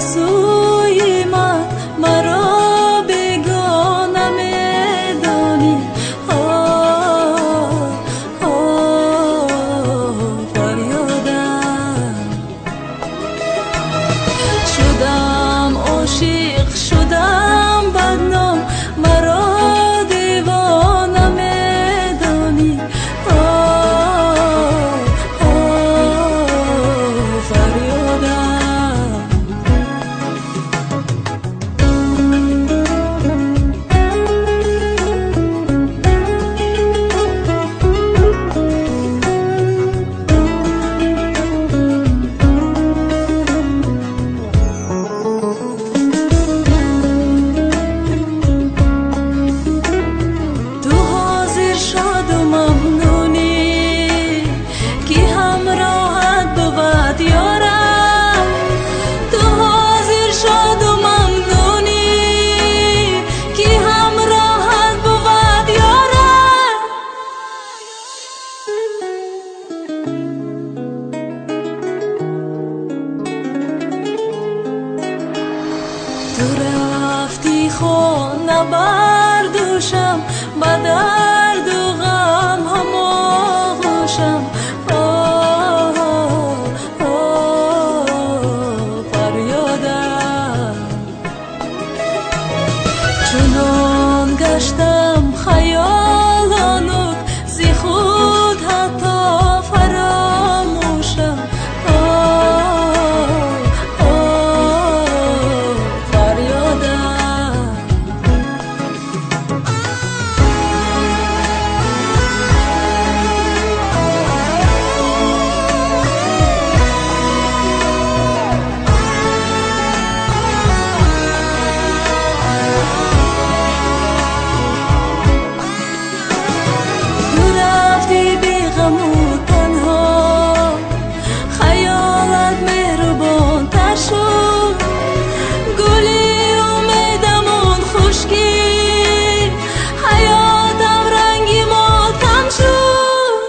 سوی من مرا بیگانه میدانی. آه آه فریادم، شدم عاشق شدم بدنام مرا دیوانه میدانی. آه آه فریادم. تو رفتی خانه بردوشم، به درد و غم هم آغوشم. آه آه فریادم، چنان گشتم خیال آنوک ز خود حتی فراموشم. آه آه فریادم. تو رفتی بی غم و تنها، خیالت مهربان تر شد، گلی امیدمون خشکی، حیاتم رنگی ماتم شد.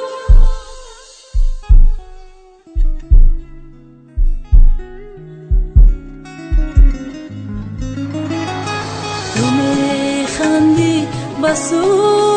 تو میخندی به سوی